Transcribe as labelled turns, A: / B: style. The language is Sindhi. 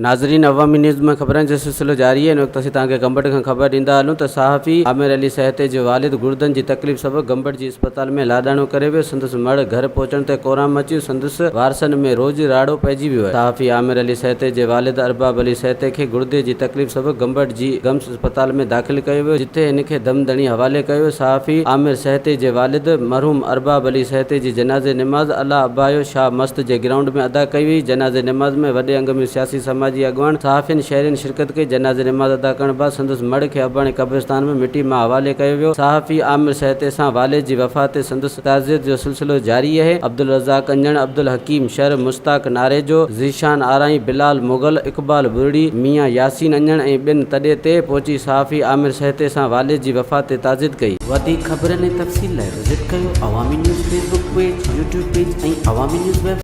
A: ناظرين عوامي نيوز ۾ خبرن جو سلسلو جاري آهي ان وقت اسين توهان کي گمبٽ کان خبر ڏيندا هلون ته صحافي عامر علي سهتي جو والد گڙدن جي تڪليف سبب گمبٽ جي اسپتال ۾ لاڏاڻو ڪري ويو سندس مڙهه گهر پهچڻ تي ڪورام مچي ويو سندس وارثن ۾ روڄ راڙو پئجي ويو آهي صحافي عامر علي سهتي جي والد ارباب علي سهتي کي گڙدي جي تڪليف سبب گمبٽ جي گمس اسپتال ۾ داخل ڪيو ويو جتي هن کي دم ڌڻي حوالي ڪيو ويو صحافي عامر سهتي جي والد مرحوم ارباب علي سهتي جي جنازي نماز الله ابايو شاهه مست جي گرائونڊ ۾ ادا ڪئي وئي. جنازي نماز ۾ وڏي انگ ۾ سياسي سماجي اڳواڻ، صحافين، شهرين شرڪت ڪئي. جنازي نماز ادا ڪرڻ بعد سندس مڙهه کي اباڻي قبرستان ۾ مٽي ماء حوالي ڪيو ويو. صحافي عامر سهتي سان والد جي وفات تي سندس تعزيت جو سلسلو جاري اهي. عبدالرزاق انجڻ، عبدالحڪيم شر، مشتاق ناريجو، ذيشان آرائين، بلال مغل، اقبال ٻرڙي، ميان ياسين انجڻ ۽ ٻين تڏي تي پهچي صحافي عامر سهتي سان والد جي وفات تي تعزيت ڪئي.
B: وڌيڪ خبرن ۽ تفصيل لاء وزٽ ڪيو Awami news Facebook page, YouTube page ۽ Awami news web.